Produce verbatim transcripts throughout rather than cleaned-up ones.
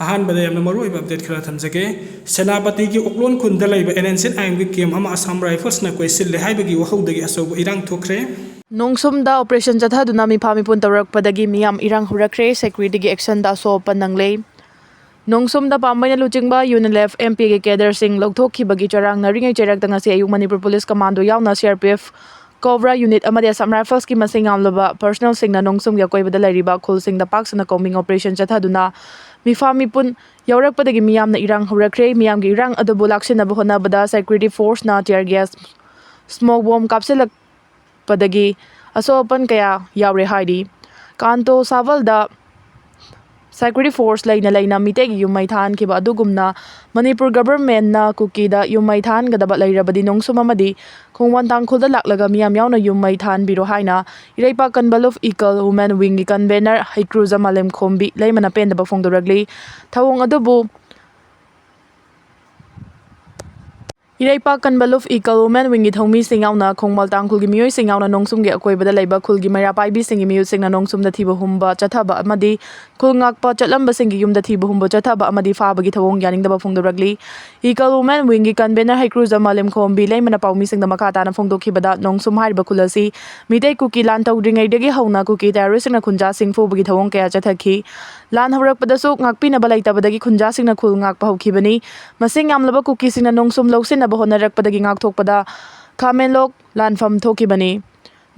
ꯑꯍꯥꯟꯕꯗ ꯌꯥꯝꯅ ꯃꯔꯨꯑꯣꯏꯕ ꯑꯞꯗꯦꯠ ꯈꯔ ꯊꯝꯖꯒꯦ꯫ ꯁꯦꯅꯥꯄꯇꯤꯒꯤ ꯎꯛꯂꯣꯟ ꯈꯨꯟꯗ ꯂꯩꯕ ꯑꯦꯟ ꯑꯦꯟ ꯁꯤ ꯑꯥꯏ ꯑꯦꯝꯒꯤ ꯀꯦꯝ ꯑꯃ ꯑꯁꯥꯝ ꯔꯥꯏꯐꯜꯁꯅ ꯀꯣꯏꯁꯤꯜꯂꯦ ꯍꯥꯏꯕꯒꯤ ꯋꯥꯍꯧꯗꯒꯤ ꯑꯆꯧꯕ ꯏꯔꯥꯡ ꯊꯣꯛꯈ꯭ꯔꯦ꯫ ꯅꯣꯡꯁꯨꯝꯗ ꯑꯣꯄꯔꯦꯁꯟ ꯆꯠꯊꯗꯨꯅ ꯃꯤꯐꯥ ꯃꯤꯄꯨꯟ ꯇꯧꯔꯛꯄꯗꯒꯤ ꯃꯤꯌꯥꯝ ꯏꯔꯥꯡ ꯍꯧꯔꯛꯈ꯭ꯔꯦ꯫ ꯁꯦꯀ꯭ꯌꯨꯔꯤꯇꯤꯒꯤ ꯑꯦꯛꯁꯟꯗ ꯑꯁꯣꯛ ꯑꯄꯟ ꯅꯪꯂꯦ꯫ ꯅꯣꯡꯁꯨꯝꯗ ꯄꯥꯝꯕꯩꯅ ꯂꯨꯆꯤꯡꯕ U N L F M ꯄꯤꯒꯤ ꯀꯦꯗꯔꯁꯤꯡ ꯂꯧꯊꯣꯛꯈꯤꯕꯒꯤ ꯆꯔꯥꯡꯅꯔꯤꯉꯩ ꯆꯩꯔꯛꯇ ꯉꯁꯤ ꯑꯌꯨꯛ ꯃꯅꯤꯄꯨꯔ ꯄꯨꯂꯤꯁ ꯀꯃꯥꯟꯗꯣ ꯌꯥꯎꯅ C R P F, cobra unit ꯑꯃꯗꯤ ꯑꯁꯥꯝ ꯔꯥꯏꯐꯜꯁꯀꯤ ꯃꯁꯤꯡ ꯌꯥꯝꯂꯕ ꯄꯔꯁꯅꯦꯜꯁꯤꯡꯅ ꯅꯣꯡꯁꯨꯝꯒꯤ ꯑꯀꯣꯏꯕꯗ ꯂꯩꯔꯤꯕ ꯈꯨꯜꯁꯤꯡꯗ ꯄꯥꯛ ꯁꯟꯅ ꯀꯣꯝꯕꯤꯡ ꯑꯣꯄꯔꯦꯁꯟ ꯆꯠꯊꯗꯨꯅ ꯃꯤꯐꯥ ꯃꯤꯄꯨꯟ ꯌꯧꯔꯛꯄꯗꯒꯤ ꯃꯤꯌꯥꯝꯅ ꯏꯔꯥꯡ ꯍꯧꯔꯛꯈ꯭ꯔꯦ꯫ ꯃꯤꯌꯥꯝꯒꯤ ꯏꯔꯥꯡ ꯑꯗꯨꯕꯨ ꯂꯥꯛꯁꯤꯟꯅꯕ ꯍꯣꯠꯅꯕꯗ ꯁꯦꯀ꯭ꯌꯨꯔꯤꯇꯤ ꯐꯣꯔꯁꯅ ꯇꯤꯌꯔ ꯒ꯭ꯌꯥꯁ, ꯁ꯭ꯃꯣꯛ ꯕꯣꯝ ꯀꯥꯞꯁꯤꯜꯂꯛꯄꯗꯒꯤ ꯑꯁꯣꯛ ꯑꯄꯟ ꯀꯌꯥ ꯌꯥꯎꯔꯦ ꯍꯥꯏꯔꯤ꯫ ꯀꯥꯟꯇꯣ ꯁꯥꯕꯜꯗ ꯁꯦꯀ꯭ꯌꯨꯔꯤꯇꯤ ꯐꯣꯔꯁ ꯂꯩꯅ ꯂꯩꯅ ꯃꯤꯇꯩꯒꯤ ꯌꯨꯝ ꯃꯩ ꯊꯥꯍꯟꯈꯤꯕ ꯑꯗꯨꯒꯨꯝꯅ ꯃꯅꯤꯄꯨꯔ ꯒꯚꯔꯟꯃꯦꯟꯠꯅ ꯀꯨꯀꯤꯗ ꯌꯨꯝ ꯃꯩ ꯊꯥꯍꯟꯒꯗꯕ ꯂꯩꯔꯕꯗꯤ ꯅꯣꯡꯁꯨꯝ ꯑꯃꯗꯤ ꯈꯣꯡꯕꯥꯟ ꯇꯥꯡꯈꯨꯜꯗ ꯂꯥꯛꯂꯒ ꯃꯤꯌꯥꯝ ꯌꯥꯎꯅ ꯌꯨꯝ ꯃꯩ ꯊꯥꯍꯟꯕꯤꯔꯣ ꯍꯥꯏꯅ ꯏꯔꯩꯄꯥꯛ ꯀꯟꯕ ꯂꯨꯞ ꯏꯀꯜ ꯋꯨꯃꯦꯟ ꯋꯤꯡꯒꯤ ꯀꯟꯚꯦꯅꯔ ꯍꯩꯀ꯭ꯔꯨꯖꯝ ꯃꯥꯂꯦꯝꯈꯣꯝꯕꯤ ꯂꯩꯃꯅ ꯄꯦꯟꯗꯕ ꯐꯣꯡꯗꯣꯔꯛꯂꯤ꯫ ꯊꯧꯑꯣꯡ ꯑꯗꯨꯕꯨ ꯏꯔꯩꯄꯥꯛ ꯀꯟꯕ ꯂꯨꯞ ꯏꯀꯜ ꯋꯨꯃꯦꯟ ꯋꯤꯡꯒꯤ ꯊꯧꯃꯤꯁꯤꯡ ꯌꯥꯎꯅ ꯈꯣꯡꯕꯥꯜ ꯇꯥꯡꯈꯨꯜꯒꯤ ꯃꯤꯑꯣꯏꯁꯤꯡ ꯌꯥꯎꯅ ꯅꯣꯡꯁꯨꯝꯒꯤ ꯑꯀꯣꯏꯕꯗ ꯂꯩꯕ ꯈꯨꯜꯒꯤ ꯃꯩꯔꯥ ꯄꯥꯏꯕꯤꯁꯤꯡꯒꯤ ꯃꯤꯍꯨꯠꯁꯤꯡꯅ ꯅꯣꯡꯁꯨꯝꯗ ꯊꯤꯕ ꯍꯨꯝꯕ ꯆꯠꯊꯕ ꯑꯃꯗꯤ ꯈꯨꯜ ꯉꯥꯛꯄ ꯆꯠꯂꯝꯕꯁꯤꯡꯒꯤ ꯌꯨꯝꯗ ꯊꯤꯕ ꯍꯨꯝꯕ ꯆꯠꯊꯕ ꯑꯃꯗꯤ ꯐꯥꯕꯒꯤ ꯊꯧꯑꯣꯡ ꯌꯥꯅꯤꯡꯗꯕ ꯐꯣꯡꯗꯣꯔꯛꯂꯤ꯫ ꯏꯀꯜ ꯋꯨꯃꯦꯟ ꯋꯤꯡꯒꯤ ꯀꯟꯚꯦꯅꯔ ꯍꯩꯀ꯭ꯔꯨꯖꯝ ꯃꯥꯂꯦꯝꯈꯣꯝꯕꯤ ꯂꯩꯃꯅ ꯄꯥꯎꯃꯤꯁꯤꯡꯗ ꯃꯈꯥ ꯇꯥꯅ ꯐꯣꯡꯗꯣꯛꯈꯤꯕꯗ, ꯅꯣꯡꯁꯨꯝ ꯍꯥꯏꯔꯤꯕ ꯈꯨꯜ ꯑꯁꯤ ꯃꯤꯇꯩ ꯀꯨꯀꯤ ꯂꯥꯟ ꯇꯧꯗ꯭ꯔꯤꯉꯩꯗꯒꯤ ꯍꯧꯅ ꯀꯨꯀꯤ ꯇꯦꯔꯣꯔꯤꯁꯁꯤꯡꯅ ꯈꯨꯟꯖꯥꯁꯤꯡ ꯐꯨꯕꯒꯤ ꯊꯧꯑꯣꯡ ꯀꯌꯥ ꯆꯠꯊꯈꯤ꯫ ꯂꯥꯟ ꯍꯧꯔꯛꯄꯗꯁꯨ ꯉꯥꯛꯄꯤꯅꯕ ꯂꯩꯇꯕꯗꯒꯤ ꯈꯨꯟꯖꯥꯁꯤꯡꯅ ꯈꯨꯜ ꯉꯥꯛꯄ ꯍꯧꯈꯤꯕꯅꯤ꯫ ꯃꯁꯤꯡ ꯌꯥꯝꯂꯕ ꯀꯨꯀꯤꯁꯤꯡꯅ ꯅꯣꯡꯁꯨꯝ ꯂꯧꯁꯤꯟꯅꯕ ꯍꯣꯠꯅꯔꯛꯄꯗꯒꯤ ꯉꯥꯛꯊꯣꯛꯄꯗ ꯈꯥꯃꯦꯟꯂꯣꯛ ꯂꯥꯟꯐꯝ ꯊꯣꯛꯈꯤꯕꯅꯤ꯫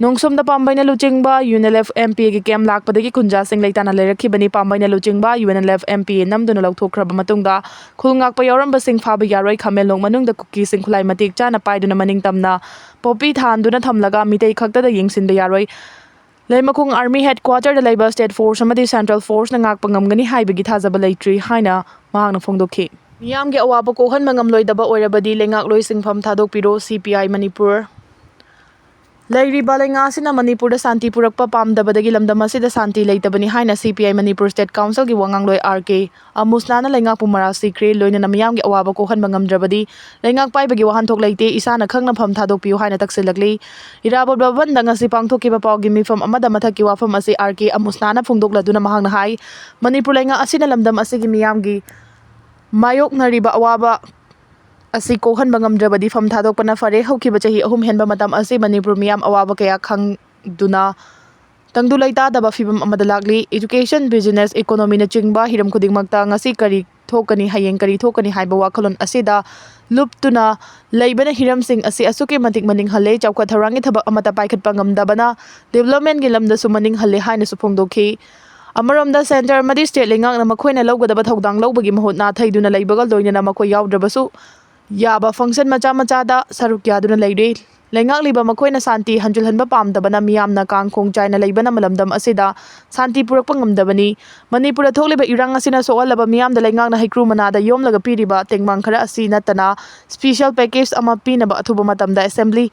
ꯅꯣꯡꯁꯨꯝꯗ ꯄꯥꯝꯕꯩꯅ ꯂꯨꯆꯤꯡꯕ U N L F M P ꯑꯦꯒꯤ ꯀꯦꯝ ꯂꯥꯛꯄꯗꯒꯤ ꯈꯨꯟꯖꯥꯁꯤꯡ ꯂꯩꯇꯥꯅ ꯂꯩꯔꯛꯈꯤꯕꯅꯤ꯫ ꯄꯥꯝꯕꯩꯅ ꯂꯨꯆꯤꯡꯕ U N L F M P A ꯅꯝꯗꯨꯅ ꯂꯧꯊꯣꯛꯈ꯭ꯔꯕ ꯃꯇꯨꯡꯗ ꯈꯨꯜ ꯉꯥꯛꯄ ꯌꯥꯎꯔꯝꯕꯁꯤꯡ ꯐꯥꯕ ꯌꯥꯔꯣꯏ꯫ ꯈꯥꯃꯦꯟꯂꯣꯛ ꯃꯅꯨꯡꯗ ꯀꯨꯀꯤꯁꯤꯡ ꯈꯨꯠꯂꯥꯏ ꯃꯇꯤꯛ ꯆꯥꯅ ꯄꯥꯏꯗꯨꯅ ꯃꯅꯤꯡ ꯇꯝꯅ ꯄꯣꯄꯤ ꯊꯥꯟꯗꯨꯅ ꯊꯝꯂꯒ ꯃꯤꯇꯩ ꯈꯛꯇꯗ ꯌꯦꯡꯁꯤꯟꯕ ꯌꯥꯔꯣꯏ꯫ ꯂꯩꯃꯈꯣꯡ ꯑꯥꯔꯃꯤ ꯍꯦꯗꯀ꯭ꯋꯥꯇꯔꯗ ꯂꯩꯕ ꯁ꯭ꯇꯦꯠ ꯐꯣꯔꯁ ꯑꯃꯗꯤ ꯁꯦꯟꯇ꯭ꯔꯦꯜ ꯐꯣꯔꯁꯅ ꯉꯥꯛꯄ ꯉꯝꯒꯅꯤ ꯍꯥꯏꯕꯒꯤ ꯊꯥꯖꯕ ꯂꯩꯇ꯭ꯔꯤ ꯍꯥꯏꯅ ꯃꯍꯥꯛꯅ ꯐꯣꯡꯗꯣꯛꯈꯤ꯫ ꯃꯤꯌꯥꯝꯒꯤ ꯑꯋꯥꯕ ꯀꯣꯛꯍꯟꯕ ꯉꯝꯂꯣꯏꯗꯕ ꯑꯣꯏꯔꯕꯗꯤ ꯂꯩꯉꯥꯛꯂꯣꯏ ꯁꯤꯟꯐꯝ ꯊꯥꯗꯣꯛꯄꯤꯔꯣ, ꯁꯤ ꯄꯤ ꯑꯥꯏ ꯃꯅꯤꯄꯨꯔ꯫ ꯂꯩꯔꯤꯕ ꯂꯩꯉꯥꯛ ꯑꯁꯤꯅ ꯃꯅꯤꯄꯨꯔꯗ ꯁꯥꯟꯇꯤ ꯄꯨꯔꯛꯄ ꯄꯥꯝꯗꯕꯗꯒꯤ ꯂꯝꯗꯝ ꯑꯁꯤꯗ ꯁꯥꯟꯇꯤ ꯂꯩꯇꯕꯅꯤ ꯍꯥꯏꯅ ꯁꯤ ꯄꯤ ꯑꯥꯏ ꯃꯅꯤꯄꯨꯔ ꯁ꯭ꯇꯦꯠ ꯀꯥꯎꯟꯁꯤꯜꯒꯤ ꯋꯥꯉꯥꯡꯂꯣꯏ ꯑꯥꯔ ꯀꯦ ꯑꯃꯨꯁꯅꯥꯅ ꯂꯩꯉꯥꯛꯄꯨ ꯃꯔꯥꯜ ꯁꯤꯈ꯭ꯔꯦ, ꯂꯣꯏꯅꯅ ꯃꯤꯌꯥꯝꯒꯤ ꯑꯋꯥꯕ ꯀꯣꯛꯍꯟꯕ ꯉꯝꯗ꯭ꯔꯕꯗꯤ ꯂꯩꯉꯥꯛ ꯄꯥꯏꯕꯒꯤ ꯋꯥꯍꯟꯊꯣꯛ ꯂꯩꯇꯦ, ꯏꯁꯥꯅ ꯈꯪꯅ ꯐꯝ ꯊꯥꯗꯣꯛꯄꯤꯌꯨ ꯍꯥꯏꯅ ꯇꯛꯁꯤꯜꯂꯛꯂꯤ꯫ ꯏꯔꯥꯕꯣꯠ ꯚꯕꯟꯗ ꯉꯁꯤ ꯄꯥꯡꯊꯣꯛꯈꯤꯕ ꯄꯥꯎꯒꯤ ꯃꯤꯐꯝ ꯑꯃꯗ ꯃꯊꯛꯀꯤ ꯋꯥꯐꯝ ꯑꯁꯤ ꯑꯥꯔ ꯀꯦ ꯑꯃꯨꯁꯅꯥꯅ ꯐꯣꯡꯗꯣꯛꯂꯗꯨꯅ ꯃꯍꯥꯛꯅ ꯍꯥꯏ, ꯃꯅꯤꯄꯨꯔ ꯂꯩꯉꯥꯛ ꯑꯁꯤꯅ ꯂꯝꯗꯝ ꯑꯁꯤꯒꯤ ꯃꯤꯌꯥꯝꯒꯤ ꯃꯥꯌꯣꯛꯅꯔꯤꯕ ꯑꯋꯥꯕ ꯑꯁꯤ ꯀꯣꯛꯍꯟꯕ ꯉꯝꯗ꯭ꯔꯕꯗꯤ ꯐꯝ ꯊꯥꯗꯣꯛꯄꯅ ꯐꯔꯦ꯫ ꯍꯧꯈꯤꯕ ꯆꯍꯤ ꯑꯍꯨꯝ ꯍꯦꯟꯕ ꯃꯇꯝ ꯑꯁꯤ ꯃꯅꯤꯄꯨꯔ ꯃꯤꯌꯥꯝ ꯑꯋꯥꯕ ꯀꯌꯥ ꯈꯪꯗꯨꯅ ꯇꯪꯗꯨ ꯂꯩꯇꯥꯗꯕ ꯐꯤꯚꯝ ꯑꯃꯗ ꯂꯥꯛꯂꯤ꯫ Education, business, economyꯅꯆꯤꯡꯕ ꯍꯤꯔꯝ ꯈꯨꯗꯤꯡꯃꯛꯇ ꯉꯁꯤ ꯀꯔꯤ ꯊꯣꯛꯀꯅꯤ, ꯍꯌꯦꯡ ꯀꯔꯤ ꯊꯣꯛꯀꯅꯤ ꯍꯥꯏꯕ ꯋꯥꯈꯜꯂꯣꯟ ꯑꯁꯤꯗ ꯂꯨꯞꯇꯨꯅ ꯂꯩꯕꯅ ꯍꯤꯔꯝꯁꯤꯡ ꯑꯁꯤ ꯑꯁꯨꯛꯀꯤ ꯃꯇꯤꯛ ꯃꯅꯤꯡ ꯍꯜꯂꯦ꯫ ꯆꯥꯎꯈꯠ ꯊꯧꯔꯥꯡꯒꯤ ꯊꯕꯛ ꯑꯃꯠꯇ ꯄꯥꯏꯈꯠꯄ ꯉꯝꯗꯕꯅ developmentꯀꯤ ꯂꯝꯗꯁꯨ ꯃꯅꯤꯡ ꯍꯜꯂꯦ ꯍꯥꯏꯅꯁꯨ ꯐꯣꯡꯗꯣꯛꯈꯤ꯫ ꯑꯃꯔꯣꯝꯗ centre ꯑꯃꯗꯤ state ꯂꯩꯉꯥꯛꯅ ꯃꯈꯣꯏꯅ ꯂꯧꯒꯗꯕ ꯊꯧꯗꯥꯡ ꯂꯧꯕꯒꯤ ꯃꯍꯨꯠ ꯅꯥꯊꯩꯗꯨꯅ ꯂꯩꯕꯒ ꯂꯣꯏꯅꯅ ꯃꯈꯣꯏ ꯌꯥꯎꯗ꯭ꯔꯕꯁꯨ ꯌꯥꯕ function ꯃꯆꯥ ꯃꯆꯥꯗ ꯁꯔꯨꯛ ꯌꯥꯗꯨꯅ ꯂꯩꯔꯤ꯫ ꯂꯩꯉꯥꯛꯂꯤꯕ ꯃꯈꯣꯏꯅ ꯁꯥꯟꯇꯤ ꯍꯟꯖꯤꯜꯍꯟꯕ ꯄꯥꯝꯗꯕꯅ ꯃꯤꯌꯥꯝꯅ ꯀꯥꯡ ꯈꯣꯡ ꯆꯥꯏꯅ ꯂꯩꯕꯅ ꯂꯝꯗꯝ ꯑꯁꯤꯗ ꯁꯥꯟꯇꯤ ꯄꯨꯔꯛꯄ ꯉꯝꯗꯕꯅꯤ꯫ ꯃꯅꯤꯄꯨꯔꯗ ꯊꯣꯛꯂꯤꯕ ꯏꯔꯥꯡ ꯑꯁꯤꯅ ꯁꯣꯛꯍꯜꯂꯕ ꯃꯤꯌꯥꯝꯗ ꯂꯩꯉꯥꯛꯅ ꯍꯩꯀ꯭ꯔꯨ ꯃꯅꯥꯗ ꯌꯣꯝꯂꯒ ꯄꯤꯔꯤꯕ ꯇꯦꯡꯕꯥꯡ ꯈꯔ ꯑꯁꯤ ꯅꯠꯇꯅ special package ꯑꯃ ꯄꯤꯅꯕ ꯑꯊꯨꯕ ꯃꯇꯝꯗ assembly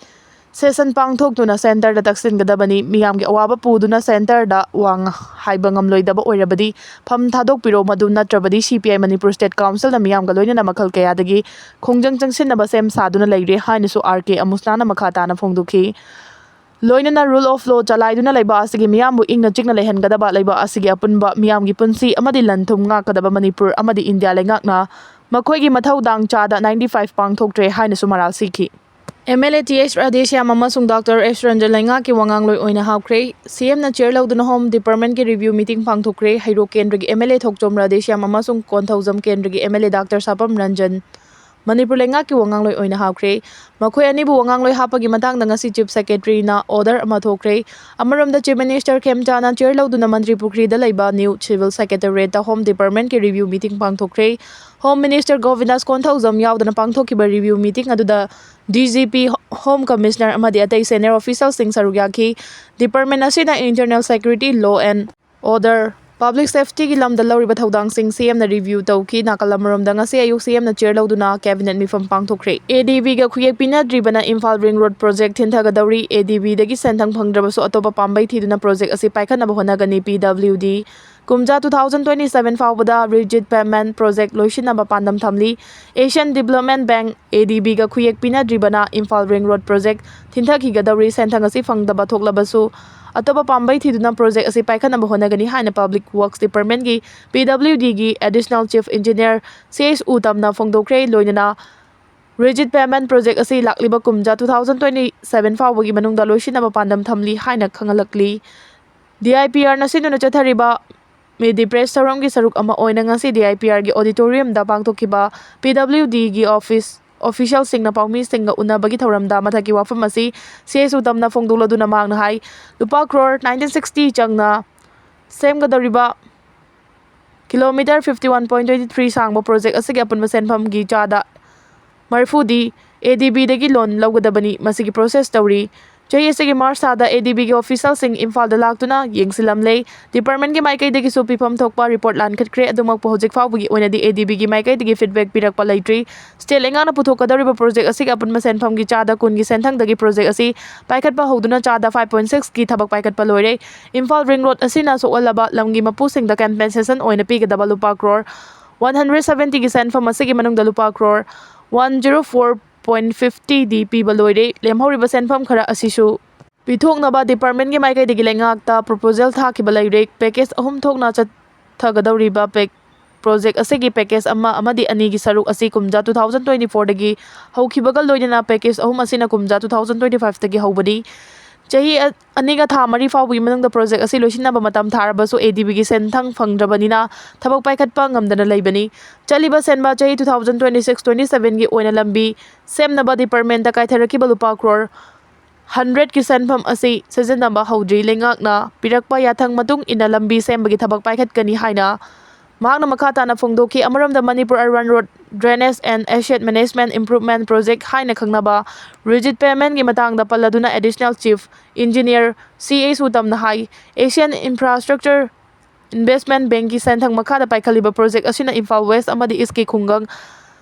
session ꯄꯥꯡꯊꯣꯛꯇꯨꯅ centreꯗ ꯇꯛꯁꯤꯟꯒꯗꯕꯅꯤ꯫ ꯃꯤꯌꯥꯝꯒꯤ ꯑꯋꯥꯕ ꯄꯨꯗꯨꯅ centreꯗ ꯋꯥ ꯉ-, ꯍꯥꯏꯕ ꯉꯝꯂꯣꯏꯗꯕ ꯑꯣꯏꯔꯕꯗꯤ ꯐꯝ ꯊꯥꯗꯣꯛꯄꯤꯔꯣ, ꯃꯗꯨ ꯅꯠꯇ꯭ꯔꯕꯗꯤ ꯁꯤ ꯄꯤ ꯑꯥꯏ ꯃꯅꯤꯄꯨꯔ ꯁ꯭ꯇꯦꯠ ꯀꯥꯎꯟꯁꯤꯜꯅ ꯃꯤꯌꯥꯝꯒ ꯂꯣꯏꯅꯅ ꯃꯈꯜ ꯀꯌꯥꯗꯒꯤ ꯈꯣꯡꯖꯪ ꯆꯪꯁꯤꯟꯅꯕ ꯁꯦꯝ ꯁꯥꯗꯨꯅ ꯂꯩꯔꯦ ꯍꯥꯏꯅꯁꯨ ꯑꯥꯔ ꯀꯦ ꯑꯃꯨꯁꯅꯥꯅ ꯃꯈꯥ ꯇꯥꯅ ꯐꯣꯡꯗꯣꯛꯈꯤ꯫ ꯂꯣꯏꯅꯅ rule of law ꯆꯂꯥꯏꯗꯨꯅ ꯂꯩꯕ ꯑꯁꯤꯒꯤ ꯃꯤꯌꯥꯝꯕꯨ ꯏꯪꯅ ꯆꯤꯛꯅ ꯂꯩꯍꯟꯒꯗꯕ, ꯂꯩꯕꯥꯛ ꯑꯁꯤꯒꯤ ꯑꯄꯨꯟꯕ ꯃꯤꯌꯥꯝꯒꯤ ꯄꯨꯟꯁꯤ ꯑꯃꯗꯤ ꯂꯟ ꯊꯨꯝ ꯉꯥꯛꯀꯗꯕ ꯃꯅꯤꯄꯨꯔ ꯑꯃꯗꯤ ꯏꯟꯗꯤꯌꯥ ꯂꯩꯉꯥꯛꯅ ꯃꯈꯣꯏꯒꯤ ꯃꯊꯧꯗꯥꯡ ꯆꯥꯗ ninety five ꯄꯥꯡꯊꯣꯛꯇ꯭ꯔꯦ ꯍꯥꯏꯅꯁꯨ ꯃꯔꯥꯜ ꯁꯤꯈꯤ꯫ M L A T H Radheshyam ꯑꯃꯁꯨꯡ ꯗꯥꯛꯇꯔ ꯑꯦꯁ ꯔꯟꯖꯟ ꯂꯩꯉꯥꯛꯀꯤ ꯋꯥꯉꯥꯡꯂꯣꯏ ꯑꯣꯏꯅ ꯍꯥꯞꯈ꯭ꯔꯦ꯫ ꯁꯤ ꯑꯦꯝꯅ ꯆꯤꯌꯔ ꯂꯧꯗꯨꯅ ꯍꯣꯝ ꯗꯤꯄꯥꯔꯠꯃꯦꯟꯠꯀꯤ review meeting ꯄꯥꯡꯊꯣꯛꯈ꯭ꯔꯦ꯫ ꯍꯩꯔꯣꯛ ꯀꯦꯟꯗ꯭ꯔꯒꯤ M L A Thokchom Radheshyam ꯑꯃꯁꯨꯡ ꯀꯣꯟꯊꯧꯖꯝ ꯀꯦꯟꯗ꯭ꯔꯒꯤ M L A doctor Sapam Ranjan Manipur ꯂꯩꯉꯥꯛꯀꯤ ꯋꯥꯉꯥꯡꯂꯣꯏ ꯑꯣꯏꯅ ꯍꯥꯞꯈ꯭ꯔꯦ꯫ ꯃꯈꯣꯏ ꯑꯅꯤꯕꯨ ꯋꯥꯉꯥꯡꯂꯣꯏ ꯍꯥꯞꯄꯒꯤ ꯃꯇꯥꯡꯗ ꯉꯁꯤ ꯆꯤꯐ ꯁꯦꯀ꯭ꯔꯦꯇꯔꯤꯅ ꯑꯣꯔꯗꯔ ꯑꯃ ꯊꯣꯛꯈ꯭ꯔꯦ꯫ ꯑꯃꯔꯣꯝꯗ ꯆꯤꯐ ꯃꯤꯅꯤꯁꯇꯔ ꯈꯦꯝꯆꯥꯅ ꯆꯤꯌꯔ ꯂꯧꯗꯨꯅ ꯃꯟꯇ꯭ꯔꯤ ꯄꯨꯈ꯭ꯔꯤꯗ ꯂꯩꯕ ꯅ꯭ꯌꯨ ꯁꯤꯚꯤꯜ ꯁꯦꯀ꯭ꯔꯦꯇꯔꯤꯌꯦꯠꯇ ꯍꯣꯝ ꯗꯤꯄꯥꯔꯠꯃꯦꯟꯠꯀꯤ review meeting ꯄꯥꯡꯊꯣꯛꯈ꯭ꯔꯦ꯫ ꯍꯣꯝ ꯃꯤꯅꯤꯁꯇꯔ ꯒꯣꯕꯤꯟꯗꯥꯁ ꯀꯣꯟꯊꯧꯖꯝ ꯌꯥꯎꯗꯅ ꯄꯥꯡꯊꯣꯛꯈꯤꯕ review meeting ꯑꯗꯨꯗ D G P, home commissioner ꯑꯃꯗꯤ ꯑꯇꯩ ꯁꯦꯅꯤꯌꯔ ꯑꯣꯐꯤꯁꯤꯌꯦꯜꯁꯤꯡ ꯁꯔꯨꯛ ꯌꯥꯈꯤ꯫ ꯗꯤꯄꯥꯔꯠꯃꯦꯟꯠ ꯑꯁꯤꯅ internal security, law and order Public safety ꯒꯤ ꯂꯝꯗ ꯂꯧꯔꯤꯕ ꯊꯧꯗꯥꯡꯁꯤꯡ ꯁꯤ ꯑꯦꯝꯅ review ꯇꯧꯈꯤ꯫ ꯅꯥꯀꯜ ꯑꯃꯔꯣꯝꯗ ꯉꯁꯤ ꯑꯌꯨꯛ ꯁꯤ ꯑꯦꯝꯅ chair ꯂꯧꯗꯨꯅ cabinet ꯃꯤꯐꯝ ꯄꯥꯡꯊꯣꯛꯈ꯭ꯔꯦ꯫ ꯑꯦ ꯗꯤ ꯕꯤꯒ ꯈꯨꯌꯦꯛ ꯄꯤꯅꯗ꯭ꯔꯤꯕꯅ ꯏꯝꯐꯥꯜ ring road project ꯊꯤꯟꯊꯒꯗꯧꯔꯤ꯫ ꯑꯦ ꯗꯤ ꯕꯤꯗꯒꯤ ꯁꯦꯟꯊꯪ ꯐꯪꯗ꯭ꯔꯕꯁꯨ ꯑꯇꯣꯞꯄ ꯄꯥꯝꯕꯩ ꯊꯤꯗꯨꯅ project ꯑꯁꯤ ꯄꯥꯏꯈꯠꯅꯕ ꯍꯣꯠꯅꯒꯅꯤ꯫ ꯄꯤ ꯗꯕ꯭ꯂꯤꯎ ꯗꯤ ꯀꯨꯝꯖꯥ two thousand twenty seven ꯐꯥꯎꯕꯗ rigid pavement project ꯂꯣꯏꯁꯤꯟꯅꯕ ꯄꯥꯟꯗꯝ ꯊꯝꯂꯤ꯫ Asian Development Bank, A D ꯕꯤꯒ ꯈꯨꯌꯦꯛ ꯄꯤꯅꯗ꯭ꯔꯤꯕꯅ ꯏꯝꯐꯥꯜ ring road project ꯊꯤꯟꯊꯈꯤꯒꯗꯧꯔꯤ꯫ ꯁꯦꯟꯊꯪ ꯑꯁꯤ ꯐꯪꯗꯕ ꯊꯣꯛꯂꯕꯁꯨ ꯑꯇꯣꯞꯄ ꯄꯥꯝꯕꯩ ꯊꯤꯗꯨꯅ project ꯑꯁꯤ ꯄꯥꯏꯈꯠꯅꯕ ꯍꯣꯠꯅꯒꯅꯤ ꯍꯥꯏꯅ Public Works Department ꯀꯤ, ꯄꯤ ꯗꯕ꯭ꯂꯤꯎ ꯗꯤ ꯒꯤ Additional Chief Engineer ꯁꯤ ꯑꯩꯆ ꯎꯇꯝꯅ ꯐꯣꯡꯗꯣꯛꯈ꯭ꯔꯦ꯫ ꯂꯣꯏꯅꯅ rigid pavement project ꯑꯁꯤ ꯂꯥꯛꯂꯤꯕ ꯀꯨꯝꯖꯥ two thousand twenty seven ꯐꯥꯎꯕꯒꯤ ꯃꯅꯨꯡꯗ ꯂꯣꯏꯁꯤꯟꯅꯕ ꯄꯥꯟꯗꯝ ꯊꯝꯂꯤ ꯍꯥꯏꯅ ꯈꯪꯍꯜꯂꯛꯂꯤ꯫ ꯗꯤ ꯑꯥꯏ ꯄꯤ ꯑꯥꯔꯅ ꯁꯤꯟꯗꯨꯅ ꯆꯠꯊꯔꯤꯕ media press ꯊꯧꯔꯝꯒꯤ ꯁꯔꯨꯛ ꯑꯃ ꯑꯣꯏꯅ ꯉꯁꯤ ꯗꯤ ꯑꯥꯏ ꯄꯤ ꯑꯥꯔꯒꯤ auditorium ꯗ ꯄꯥꯡꯊꯣꯛꯈꯤꯕ ꯄꯤ ꯗꯕ꯭ꯂꯤꯎ ꯗꯤ ꯒꯤ office official ꯁꯤꯡꯅ ꯄꯥꯎꯃꯤꯁꯤꯡꯒ ꯎꯅꯕꯒꯤ ꯊꯧꯔꯝꯗ ꯃꯊꯛꯀꯤ ꯋꯥꯐꯝ ꯑꯁꯤ ꯁꯤ ꯑꯩꯆ ꯎ ꯇꯝꯅ ꯐꯣꯡꯗꯣꯛꯂꯗꯨꯅ ꯃꯍꯥꯛꯅ ꯍꯥꯏ, ꯂꯨꯄꯥ crore nineteen sixty ꯆꯪꯅ ꯁꯦꯝꯒꯗꯧꯔꯤꯕ kilometre fifty one point twenty three ꯁꯥꯡꯕ project ꯑꯁꯤꯒꯤ ꯑꯄꯨꯟꯕ ꯁꯦꯟꯐꯝꯒꯤ ꯆꯥꯗ ꯃꯔꯤꯐꯨꯗꯤ ꯑꯦ ꯗꯤ ꯕꯤꯗꯒꯤ loan ꯂꯧꯒꯗꯕꯅꯤ꯫ ꯃꯁꯤꯒꯤ process ꯇꯧꯔꯤ꯫ ꯆꯍꯤ ꯑꯁꯤꯒꯤ March ꯊꯥꯗ ꯑꯦ ꯗꯤ ꯕꯤꯒꯤ official ꯁꯤꯡ ꯏꯝꯐꯥꯜꯗ ꯂꯥꯛꯇꯨꯅ ꯌꯦꯡꯁꯤꯜꯂꯝꯂꯦ꯫ Department ꯀꯤ ꯃꯥꯏꯀꯩꯗꯒꯤꯁꯨ ꯄꯤꯐꯝ ꯊꯣꯛꯄ report ꯂꯥꯟꯈꯠꯈ꯭ꯔꯦ꯫ ꯑꯗꯨꯃꯛꯄꯨ ꯍꯧꯖꯤꯛ ꯐꯥꯎꯕꯒꯤ ꯑꯣꯏꯅꯗꯤ ꯑꯦ ꯗꯤ ꯕꯤꯒꯤ ꯃꯥꯏꯀꯩꯗꯒꯤ feedback ꯄꯤꯔꯛꯄ ꯂꯩꯇ꯭ꯔꯤ꯫ State ꯂꯩꯉꯥꯛꯅ ꯄꯨꯊꯣꯛꯀꯗꯧꯔꯤꯕ project ꯑꯁꯤꯒꯤ ꯑꯄꯨꯟꯕ ꯁꯦꯟꯐꯝꯒꯤ ꯆꯥꯗ ꯀꯨꯟꯒꯤ ꯁꯦꯟꯊꯪꯗꯒꯤ project ꯑꯁꯤ ꯄꯥꯏꯈꯠꯄ ꯍꯧꯗꯨꯅ ꯆꯥꯗ five point six ꯀꯤ ꯊꯕꯛ ꯄꯥꯏꯈꯠꯄ ꯂꯣꯏꯔꯦ꯫ ꯏꯝꯐꯥꯜ ring road ꯑꯁꯤꯅ ꯁꯣꯛꯍꯜꯂꯕ ꯂꯝꯒꯤ ꯃꯄꯨꯁꯤꯡꯗ compensation ꯑꯣꯏꯅ ꯄꯤꯒꯗꯕ ꯂꯨꯄꯥ crore one hundred seventy ꯒꯤ ꯁꯦꯟꯐꯝ ꯑꯁꯤꯒꯤ ꯃꯅꯨꯡꯗ ꯂꯨꯄꯥ crore one zero four point fifty ꯗꯤ ꯄꯤꯕ ꯂꯣꯏꯔꯦ꯫ ꯂꯦꯝꯍꯧꯔꯤꯕ ꯁꯦꯟꯐꯝ ꯈꯔ ꯑꯁꯤꯁꯨ ꯄꯤꯊꯣꯛꯅꯕ department ꯀꯤ ꯃꯥꯏꯀꯩꯗꯒꯤ ꯂꯩꯉꯥꯛꯇ proposal ꯊꯥꯈꯤꯕ ꯂꯩꯔꯦ꯫ Package ꯑꯍꯨꯝ ꯊꯣꯛꯅ ꯆꯠꯊꯒꯗꯧꯔꯤꯕ pack-, project ꯑꯁꯤꯒꯤ package ꯑꯃ ꯑꯃꯗꯤ ꯑꯅꯤꯒꯤ ꯁꯔꯨꯛ ꯑꯁꯤ ꯀꯨꯝꯖꯥ two thousand twenty four ꯗꯒꯤ ꯍꯧꯈꯤꯕꯒ ꯂꯣꯏꯅꯅ package ꯑꯍꯨꯝ ꯑꯁꯤꯅ ꯀꯨꯝꯖꯥ two thousand twenty five ꯇꯒꯤ ꯍꯧꯕꯅꯤ꯫ ꯆꯍꯤ ꯑ-, ꯑꯅꯤꯒ ꯊꯥ ꯃꯔꯤ ꯐꯥꯎꯕꯒꯤ ꯃꯅꯨꯡꯗ project ꯑꯁꯤ ꯂꯣꯏꯁꯤꯟꯅꯕ ꯃꯇꯝ ꯊꯥꯔꯕꯁꯨ ꯑꯦ ꯗꯤ ꯕꯤꯒꯤ ꯁꯦꯟꯊꯪ ꯐꯪꯗ꯭ꯔꯕꯅꯤꯅ ꯊꯕꯛ ꯄꯥꯏꯈꯠꯄ ꯉꯝꯗꯅ ꯂꯩꯕꯅꯤ꯫ ꯆꯠꯂꯤꯕ ꯁꯦꯟꯕ ꯆꯍꯤ two thousand twenty six twenty seven ꯒꯤ ꯑꯣꯏꯅ ꯂꯝꯕꯤ ꯁꯦꯝꯅꯕ department ꯇ ꯀꯥꯏꯊꯔꯛꯈꯤꯕ ꯂꯨꯄꯥ crore hundred ꯀꯤ ꯁꯦꯟꯐꯝ ꯑꯁꯤ ꯁꯤꯖꯤꯟꯅꯕ ꯍꯧꯗ꯭ꯔꯤ꯫ ꯂꯩꯉꯥꯛꯅ ꯄꯤꯔꯛꯄ ꯌꯥꯊꯪ ꯃꯇꯨꯡ ꯏꯟꯅ ꯂꯝꯕꯤ ꯁꯦꯝꯕꯒꯤ ꯊꯕꯛ ꯄꯥꯏꯈꯠꯀꯅꯤ ꯍꯥꯏꯅ ꯃꯍꯥꯛꯅ ꯃꯈꯥ ꯇꯥꯅ ꯐꯣꯡꯗꯣꯛꯈꯤ꯫ ꯑꯃꯔꯣꯝꯗ Manipur urban road drainage and asset management improvement project ꯍꯥꯏꯅ ꯈꯪꯅꯕ rigid pavement ꯀꯤ ꯃꯇꯥꯡꯗ ꯄꯜꯂꯗꯨꯅ Additional Chief Engineer ꯁꯤ ꯑꯩꯆ ꯎꯇꯝꯅ ꯍꯥꯏ, Asian Infrastructure Investment Bankꯀꯤ ꯁꯦꯟꯊꯪ ꯃꯈꯥꯗ ꯄꯥꯏꯈꯠꯂꯤꯕ ꯄ꯭ꯔꯣꯖꯦꯛ ꯑꯁꯤꯅ ꯏꯝꯐꯥꯜ ꯋꯦꯁ ꯑꯃꯗꯤ ꯏꯁꯀꯤ ꯈꯨꯡꯒꯪ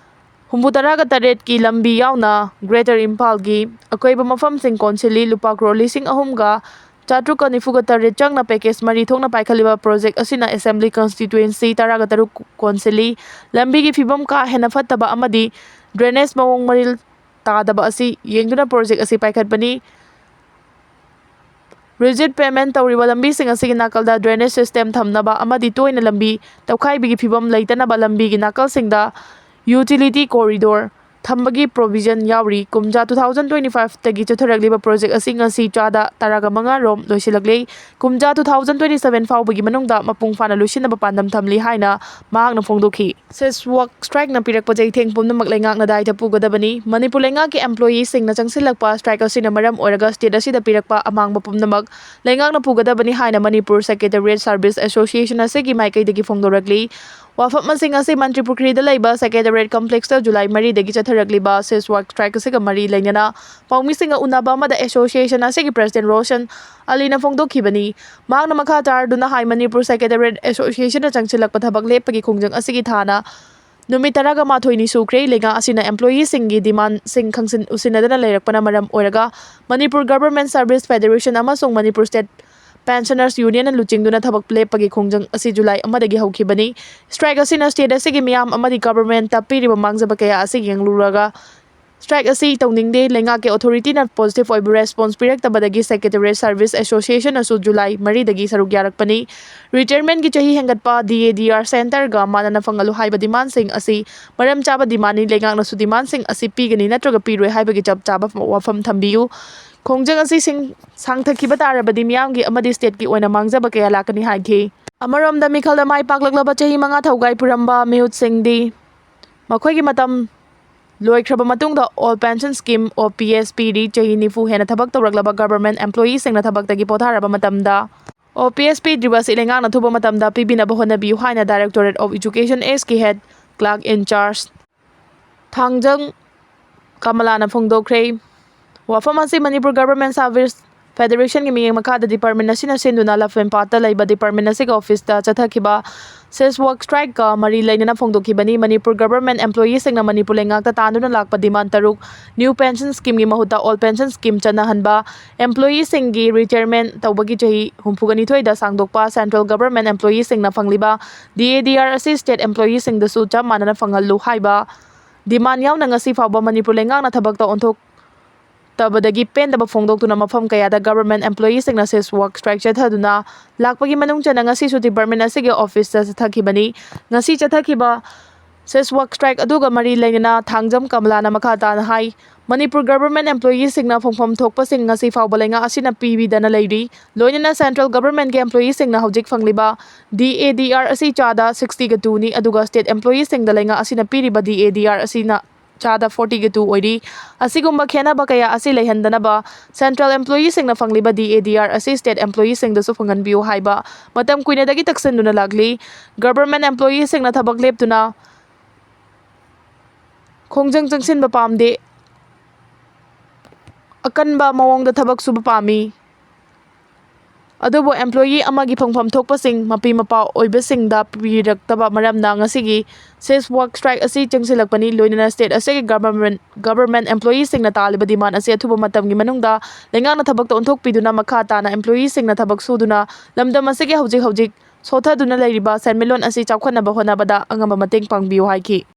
ꯍꯨꯝꯐꯨ ꯇꯔꯥꯒ ꯇꯔꯦꯠꯀꯤ ꯂꯝꯕꯤ ꯌꯥꯎꯅ ꯒ꯭ꯔꯦꯇꯔ ꯏꯝꯐꯥꯜꯒꯤ ꯑꯀꯣꯏꯕ ꯃꯐꯝꯁꯤꯡ ꯀꯣꯟꯁꯤꯜꯂꯤ꯫ ꯂꯨꯄꯥ ꯀ꯭ꯔꯣꯔ ꯂꯤꯁꯤꯡ ꯑꯍꯨꯝꯒ ꯆꯥꯇ꯭ꯔꯨꯛꯀ ꯅꯤꯐꯨꯒ ꯇꯔꯦꯠ ꯆꯪꯅ ꯄꯦꯀꯦꯖ ꯃꯔꯤ ꯊꯣꯛꯅ ꯄꯥꯏꯈꯠꯂꯤꯕ ꯄ꯭ꯔꯣꯖꯦꯛ ꯑꯁꯤꯅ ꯑꯦꯁꯦꯝꯕ꯭ꯂꯤ ꯀꯟꯁꯇꯤꯇ꯭ꯋꯦꯟꯁꯤ ꯇꯔꯥꯒ ꯇꯔꯨꯛ ꯀꯣꯟꯁꯤꯜꯂꯤ꯫ ꯂꯝꯕꯤꯒꯤ ꯐꯤꯕꯝ ꯀꯥ ꯍꯦꯟꯅ ꯐꯠꯇꯕ ꯑꯃꯗꯤ ꯗ꯭ꯔꯦꯅꯦꯖ ꯃꯑꯣꯡ ꯃꯔꯤꯜ ꯇꯥꯗꯕ ꯑꯁꯤ ꯌꯦꯡꯗꯨꯅ ꯄ꯭ꯔꯣꯖꯦꯛ ꯑꯁꯤ ꯄꯥꯏꯈꯠꯄꯅꯤ꯫ ꯔꯤꯖꯤꯠ ꯄꯦꯃꯦꯟ ꯇꯧꯔꯤꯕ ꯂꯝꯕꯤꯁꯤꯡ ꯑꯁꯤꯒꯤ ꯅꯥꯀꯜꯗ ꯗ꯭ꯔꯦꯅꯦꯖ ꯁꯤꯁꯇꯦꯝ ꯊꯝꯅꯕ ꯑꯃꯗꯤ ꯇꯣꯏꯅ ꯂꯝꯕꯤ ꯇꯧꯈꯥꯏꯕꯒꯤ ꯐꯤꯕꯝ ꯂꯩꯇꯅꯕ ꯂꯝꯕꯤꯒꯤ ꯅꯥꯀꯜꯁꯤꯡꯗ ꯌꯨꯇꯤꯂꯤꯇꯤ ꯀꯣꯔꯤꯗꯣꯔ ꯊꯝꯕꯒꯤ ꯄ꯭ꯔꯣꯚꯤꯖꯟ ꯌꯥꯎꯔꯤ꯫ ꯀꯨꯝꯖꯥ two thousand twenty fiveꯇꯒꯤ ꯆꯠꯊꯔꯛꯂꯤꯕ ꯄ꯭ꯔꯣꯖꯦꯛ ꯑꯁꯤ ꯉꯁꯤ ꯆꯥꯗ ꯇꯔꯥꯒ ꯃꯉꯥ ꯔꯣꯝ ꯂꯣꯏꯁꯤꯜꯂꯛꯂꯤ꯫ ꯀꯨꯝꯖꯥ two thousand twenty seven ꯐꯥꯎꯕꯒꯤ ꯃꯅꯨꯡꯗ ꯃꯄꯨꯡ ꯐꯥꯅ ꯂꯣꯏꯁꯤꯟꯅꯕ ꯄꯥꯟꯗꯝ ꯊꯝꯂꯤ ꯍꯥꯏꯅ ꯃꯍꯥꯛꯅ ꯐꯣꯡꯗꯣꯛꯈꯤ꯫ ꯁꯦꯁ ꯋꯥꯛ ꯁ꯭ꯇ꯭ꯔꯥꯏꯛꯅ ꯄꯤꯔꯛꯄ ꯆꯩꯊꯦꯡ ꯄꯨꯝꯅꯃꯛ ꯂꯩꯉꯥꯛꯅ ꯗꯥꯏꯇ ꯄꯨꯒꯗꯕꯅꯤ꯫ ꯃꯅꯤꯄꯨꯔ ꯂꯩꯉꯥꯛꯀꯤ ꯑꯦꯝꯄ꯭ꯂꯣꯌꯤꯁꯤꯡꯅ ꯆꯪꯁꯤꯜꯂꯛꯄ ꯁ꯭ꯇ꯭ꯔꯥꯏꯛ ꯑꯁꯤꯅ ꯃꯔꯝ ꯑꯣꯏꯔꯒ ꯁ꯭ꯇꯦꯠ ꯑꯁꯤꯗ ꯄꯤꯔꯛꯄ ꯑꯃꯥꯡꯕ ꯄꯨꯝꯅꯃꯛ ꯂꯩꯉꯥꯛꯅ ꯄꯨꯒꯗꯕꯅꯤ ꯍꯥꯏꯅ ꯃꯅꯤꯄꯨꯔ ꯁꯦꯀ꯭ꯔꯦꯇꯦꯔꯤꯌꯦꯠ ꯁꯥꯔꯚꯤꯁ ꯑꯦꯁꯣꯁꯤꯌꯦꯁꯟ ꯑꯁꯤꯒꯤ ꯃꯥꯏꯀꯩꯗꯒꯤ ꯐꯣꯡꯗꯣꯔꯛꯂꯤ꯫ ꯋꯥꯐꯝꯁꯤꯡ ꯑꯁꯤ ꯃꯟꯇ꯭ꯔꯤ ꯄꯨꯈ꯭ꯔꯤꯗ ꯂꯩꯕ ꯁꯦꯀ꯭ꯔꯦꯇꯦꯔꯤꯌꯦꯠ ꯀꯝꯄ꯭ꯂꯦꯛꯁꯇ ꯖꯨꯂꯥꯏ ꯃꯔꯤꯗꯒꯤ ꯆꯠꯊꯔꯛꯂꯤꯕ ꯁꯦꯁ ꯋꯥꯛ ꯁ꯭ꯇ꯭ꯔꯥꯏꯛ ꯑꯁꯤꯒ ꯃꯔꯤ ꯂꯩꯅꯅ ꯄꯥꯎꯃꯤꯁꯤꯡꯒ ꯎꯅꯕ ꯑꯃꯗ ꯑꯦꯁꯣꯁꯤꯌꯦꯁꯟ ꯑꯁꯤꯒꯤ ꯄ꯭ꯔꯦꯁꯤꯗꯦꯟ ꯔꯣꯁꯟ ꯑꯂꯤꯅ ꯐꯣꯡꯗꯣꯛꯈꯤꯕꯅꯤ꯫ ꯃꯍꯥꯛꯅ ꯃꯈꯥ ꯇꯥꯔꯗꯨꯅ ꯍꯥꯏ, ꯃꯅꯤꯄꯨꯔ ꯁꯦꯀ꯭ꯔꯦꯇꯦꯔꯤꯌꯦꯠ ꯑꯦꯁꯣꯁꯤꯌꯦꯁꯟꯅ ꯆꯪꯁꯤꯜꯂꯛꯄ ꯊꯕꯛ ꯂꯦꯞꯄꯒꯤ ꯈꯣꯡꯖꯪ ꯑꯁꯤꯒꯤ ꯊꯥꯅ ꯅꯨꯃꯤꯠ ꯇꯔꯥꯒ ꯃꯥꯊꯣꯏꯅꯤ ꯁꯨꯈ꯭ꯔꯦ꯫ ꯂꯩꯉꯥꯛ ꯑꯁꯤꯅ ꯑꯦꯝꯄ꯭ꯂꯣꯌꯤꯁꯤꯡꯒꯤ ꯗꯤꯃꯥꯟꯁꯤꯡ ꯈꯪꯁꯤꯟ ꯎꯁꯤꯟꯅꯗꯅ ꯂꯩꯔꯛꯄꯅ ꯃꯔꯝ ꯑꯣꯏꯔꯒ ꯃꯅꯤꯄꯨꯔ ꯒꯚꯔꯟꯃꯦꯟꯠ ꯁꯔꯚꯤꯁ ꯐꯦꯗꯦꯔꯦꯁꯟ ꯑꯃꯁꯨꯡ ꯃꯅꯤꯄꯨꯔ ꯁ꯭ꯇꯦꯠ ꯄꯦꯟꯁꯅꯔꯁ ꯌꯨꯅꯤꯌꯟꯅ ꯂꯨꯆꯤꯡꯗꯨꯅ ꯊꯕꯛ ꯂꯦꯞꯄꯒꯤ ꯈꯣꯡꯖꯪ ꯑꯁꯤ ꯖꯨꯂꯥꯏ ꯑꯃꯗꯒꯤ ꯍꯧꯈꯤꯕꯅꯤ꯫ ꯁ꯭ꯇ꯭ꯔꯥꯏꯛ ꯑꯁꯤꯅ ꯁ꯭ꯇꯦꯠ ꯑꯁꯤꯒꯤ ꯃꯤꯌꯥꯝ ꯑꯃꯗꯤ ꯒꯚꯔꯟꯃꯦꯟꯠꯇ ꯄꯤꯔꯤꯕ ꯃꯥꯡꯖꯕ ꯀꯌꯥ ꯑꯁꯤ ꯌꯦꯡꯂꯨꯔꯒ ꯁ꯭ꯇ꯭ꯔꯥꯏꯛ ꯑꯁꯤ ꯇꯧꯅꯤꯡꯗꯦ꯫ ꯂꯩꯉꯥꯛꯀꯤ ꯑꯣꯊꯣꯔꯤꯇꯤꯅ ꯄꯣꯖꯤꯇꯤꯚ ꯑꯣꯏꯕ ꯔꯦꯁꯄꯣꯟꯁ ꯄꯤꯔꯛꯇꯕꯗꯒꯤ ꯁꯦꯀ꯭ꯔꯦꯇꯦꯔꯤꯌꯦꯠ ꯁꯔꯚꯤꯁ ꯑꯦꯁꯣꯁꯤꯌꯦꯁꯟꯅꯁꯨ ꯖꯨꯂꯥꯏ ꯃꯔꯤꯗꯒꯤ ꯁꯔꯨꯛ ꯌꯥꯔꯛꯄꯅꯤ꯫ ꯔꯤꯇꯥꯌꯔꯃꯦꯟꯠꯀꯤ ꯆꯍꯤ ꯍꯦꯟꯒꯠꯄ, ꯗꯤ ꯑꯦ ꯗꯤ ꯑꯥꯔ ꯁꯦꯟꯇꯔꯒ ꯃꯥꯟꯅꯅ ꯐꯪꯍꯜꯂꯨ ꯍꯥꯏꯕ ꯗꯤꯃꯥꯟꯁꯤꯡ ꯑꯁꯤ ꯃꯔꯝ ꯆꯥꯕ ꯗꯤꯃꯥꯟꯅꯤ꯫ ꯂꯩꯉꯥꯛꯅꯁꯨ ꯗꯤꯃꯥꯟꯁꯤꯡ ꯑꯁꯤ ꯄꯤꯒꯅꯤ ꯅꯠꯇ꯭ꯔꯒ ꯄꯤꯔꯣꯏ ꯍꯥꯏꯕꯒꯤ ꯆꯞ ꯆꯥꯕ ꯋꯥꯐꯝ ꯊꯝꯕꯤꯌꯨ꯫ ꯈꯣꯡꯖꯪ ꯑꯁꯤ ꯁꯤꯡ-, ꯁꯥꯡꯊꯈꯤꯕ ꯇꯥꯔꯕꯗꯤ ꯃꯤꯌꯥꯝꯒꯤ ꯑꯃꯗꯤ ꯁ꯭ꯇꯦꯠꯀꯤ ꯑꯣꯏꯅ ꯃꯥꯡꯖꯕ ꯀꯌꯥ ꯂꯥꯛꯀꯅꯤ ꯍꯥꯏꯈꯤ꯫ ꯑꯃꯔꯣꯝꯗ ꯃꯤꯈꯜꯗ ꯃꯥꯏ ꯄꯥꯛꯂꯛꯂꯕ ꯆꯍꯤ ꯃꯉꯥ ꯊꯧꯒꯥꯏ ꯄꯨꯔꯝꯕ ꯃꯤꯍꯨꯠꯁꯤꯡꯗꯤ ꯃꯈꯣꯏꯒꯤ ꯃꯇꯝ ꯂꯣꯏꯈ꯭ꯔꯕ ꯃꯇꯨꯡꯗ ꯑꯣꯜ ꯄꯦꯟꯁꯟ ꯁ꯭ꯀꯤꯝ, ꯑꯣ ꯄꯤ ꯑꯦꯁ, ꯄꯤꯔꯤ꯫ ꯆꯍꯤ ꯅꯤꯐꯨ ꯍꯦꯟꯅ ꯊꯕꯛ ꯇꯧꯔꯛꯂꯕ ꯒꯚꯔꯟꯃꯦꯟꯠ ꯑꯦꯝꯄ꯭ꯂꯣꯌꯤꯁꯤꯡꯅ ꯊꯕꯛꯇꯒꯤ ꯄꯣꯊꯥꯔꯕ ꯃꯇꯝꯗ ꯑꯣ ꯄꯤ ꯑꯦꯁ ꯄꯤꯗ꯭ꯔꯤꯕ ꯑꯁꯤ ꯂꯩꯉꯥꯛꯅ ꯑꯊꯨꯕ ꯃꯇꯝꯗ ꯄꯤꯕꯤꯅꯕ ꯍꯣꯠꯅꯕꯤꯌꯨ ꯍꯥꯏꯅ ꯗꯥꯏꯔꯦꯛꯇꯣꯔꯦꯠ ꯑꯣꯐ ꯏꯖꯨꯀꯦꯁꯟ ꯑꯦꯁꯀꯤ head clerk in charge Thangjam ꯀꯃꯂꯥꯅ ꯐꯣꯡꯗꯣꯛꯈ꯭ꯔꯦ꯫ ꯋꯥꯐꯝ ꯑꯁꯤ ꯃꯅꯤꯄꯨꯔ ꯒꯚꯔꯟꯃꯦꯟꯠ ꯁꯔꯚꯤꯁ Federationꯒꯤ ꯃꯤꯠꯌꯦꯡ ꯃꯈꯥꯗ department ꯑꯁꯤꯅ ꯁꯤꯟꯗꯨꯅ ꯂꯥꯐꯦꯟꯄꯥꯠꯇ ꯂꯩꯕ department ꯑꯁꯤꯒꯤ officeꯇ ꯆꯠꯊꯈꯤꯕ ꯁꯦꯁ ꯋꯥꯛ ꯁ꯭ꯇ꯭ꯔꯥꯏꯛꯀ ꯃꯔꯤ ꯂꯩꯅꯅ ꯐꯣꯡꯗꯣꯛꯈꯤꯕꯅꯤ꯫ ꯃꯅꯤꯄꯨꯔ government employeeꯁꯤꯡꯅ ꯃꯅꯤꯄꯨꯔ ꯂꯩꯉꯥꯛꯇ ꯇꯥꯟꯗꯨꯅ ꯂꯥꯛꯄ demand ꯇꯔꯨꯛ, new pension schemeꯒꯤ ꯃꯍꯨꯠꯇ old pension scheme ꯆꯠꯅꯍꯟꯕ, employeeꯁꯤꯡꯒꯤ retirement ꯇꯧꯕꯒꯤ ꯆꯍꯤ ꯍꯨꯝꯐꯨꯒ ꯅꯤꯊꯣꯏꯗ ꯁꯥꯡꯗꯣꯛꯄ, central government employeeꯁꯤꯡꯅ ꯐꯪꯂꯤꯕ DADR ꯑꯁꯤ state employeeꯁꯤꯡꯗꯁꯨ ꯆꯞ ꯃꯥꯟꯅꯅ ꯐꯪꯍꯜꯂꯨ ꯍꯥꯏꯕ demand ꯌꯥꯎꯅ ꯉꯁꯤ ꯐꯥꯎꯕ ꯃꯅꯤꯄꯨꯔ ꯂꯩꯉꯥꯛꯅ ꯊꯕꯛꯇ ꯑꯣꯟꯊꯣꯛ ꯇꯕꯗꯒꯤ ꯄꯦꯟꯗꯕ ꯐꯣꯡꯗꯣꯛꯇꯨꯅ ꯃꯐꯝ ꯀꯌꯥꯗ government employeeꯁꯤꯡꯅ ꯁꯦꯁ ꯋꯥꯛ ꯁ꯭ꯇ꯭ꯔꯥꯏꯛ ꯆꯠꯊꯗꯨꯅ ꯂꯥꯛꯄꯒꯤ ꯃꯅꯨꯡ ꯆꯟꯅ ꯉꯁꯤꯁꯨ department ꯑꯁꯤꯒꯤ officeꯇ ꯆꯠꯊꯈꯤꯕꯅꯤ꯫ ꯉꯁꯤ ꯆꯠꯊꯈꯤꯕ ꯁꯦꯁ ꯋꯥꯛ ꯁ꯭ꯇ꯭ꯔꯥꯏꯛ ꯑꯗꯨꯒ ꯃꯔꯤ ꯂꯩꯅꯅ ꯊꯥꯡꯖꯝ ꯀꯃꯂꯥꯅ ꯃꯈꯥ ꯇꯥꯅ ꯍꯥꯏ, ꯃꯅꯤꯄꯨꯔ government employeeꯁꯤꯡꯅ ꯐꯪꯐꯝ ꯊꯣꯛꯄꯁꯤꯡ ꯉꯁꯤ ꯐꯥꯎꯕ ꯂꯩꯉꯥꯛ ꯑꯁꯤꯅ ꯄꯤꯕꯤꯗꯅ ꯂꯩꯔꯤ꯫ ꯂꯣꯏꯅꯅ central governmentꯀꯤ employeeꯁꯤꯡꯅ ꯍꯧꯖꯤꯛ ꯐꯪꯂꯤꯕ DADR ꯑꯁꯤ ꯆꯥꯗ sixtyꯒ twoꯅꯤ, ꯑꯗꯨꯒ state employeeꯁꯤꯡꯗ ꯂꯩꯉꯥꯛ ꯑꯁꯤꯅ ꯄꯤꯔꯤꯕ DADR ꯑꯁꯤꯅ ꯆꯥꯗ fortyꯒ two ꯑꯣꯏꯔꯤ꯫ ꯑꯁꯤꯒꯨꯝꯕ ꯈꯦꯠꯅꯕ ꯀꯌꯥ ꯑꯁꯤ ꯂꯩꯍꯟꯗꯅꯕ central employeeꯁꯤꯡꯅ ꯐꯪꯂꯤꯕ DADR ꯑꯁꯤ state employeeꯁꯤꯡꯗꯁꯨ ꯐꯪꯍꯟꯕꯤꯌꯨ ꯍꯥꯏꯕ ꯃꯇꯝ ꯀꯨꯏꯅꯗꯒꯤ ꯇꯛꯁꯤꯟꯗꯨꯅ ꯂꯥꯛꯂꯤ꯫ Government employeeꯁꯤꯡꯅ ꯊꯕꯛ ꯂꯦꯞꯇꯨꯅ ꯈꯣꯡꯖꯪ ꯆꯪꯁꯤꯟꯕ ꯄꯥꯝꯗꯦ, ꯑꯀꯟꯕ ꯃꯑꯣꯡꯗ ꯊꯕꯛ ꯁꯨꯕ ꯄꯥꯝꯃꯤ꯫ ꯑꯗꯨꯕꯨ employee ꯑꯃꯒꯤ ꯐꯪꯐꯝ ꯊꯣꯛꯄꯁꯤꯡ ꯃꯄꯤ ꯃꯄꯥ ꯑꯣꯏꯕꯁꯤꯡꯗ ꯄꯤꯔꯛꯇꯕ ꯃꯔꯝꯅ ꯉꯁꯤꯒꯤ ꯁꯦꯁ ꯋꯥꯛ ꯁ꯭ꯇ꯭ꯔꯥꯏꯛ ꯑꯁꯤ ꯆꯪꯁꯤꯜꯂꯛꯄꯅꯤ꯫ ꯂꯣꯏꯅꯅ state ꯑꯁꯤꯒꯤ government, government employeeꯁꯤꯡꯅ ꯇꯥꯜꯂꯤꯕ demand ꯑꯁꯤ ꯑꯊꯨꯕ ꯃꯇꯝꯒꯤ ꯃꯅꯨꯡꯗ ꯂꯩꯉꯥꯛꯅ ꯊꯕꯛꯇ ꯑꯣꯟꯊꯣꯛꯄꯤꯗꯨꯅ ꯃꯈꯥ ꯇꯥꯅ employeeꯁꯤꯡꯅ ꯊꯕꯛ ꯁꯨꯗꯨꯅ ꯂꯝꯗꯝ ꯑꯁꯤꯒꯤ ꯍꯧꯖꯤꯛ ꯍꯧꯖꯤꯛ ꯁꯣꯊꯗꯨꯅ ꯂꯩꯔꯤꯕ ꯁꯦꯟꯃꯤꯠꯂꯣꯟ ꯑꯁꯤ ꯆꯥꯎꯈꯠꯅꯕ ꯍꯣꯠꯅꯕꯗ ꯑꯉꯝꯕ ꯃꯇꯦꯡ ꯄꯥꯡꯕꯤꯌꯨ ꯍꯥꯏꯈꯤ꯫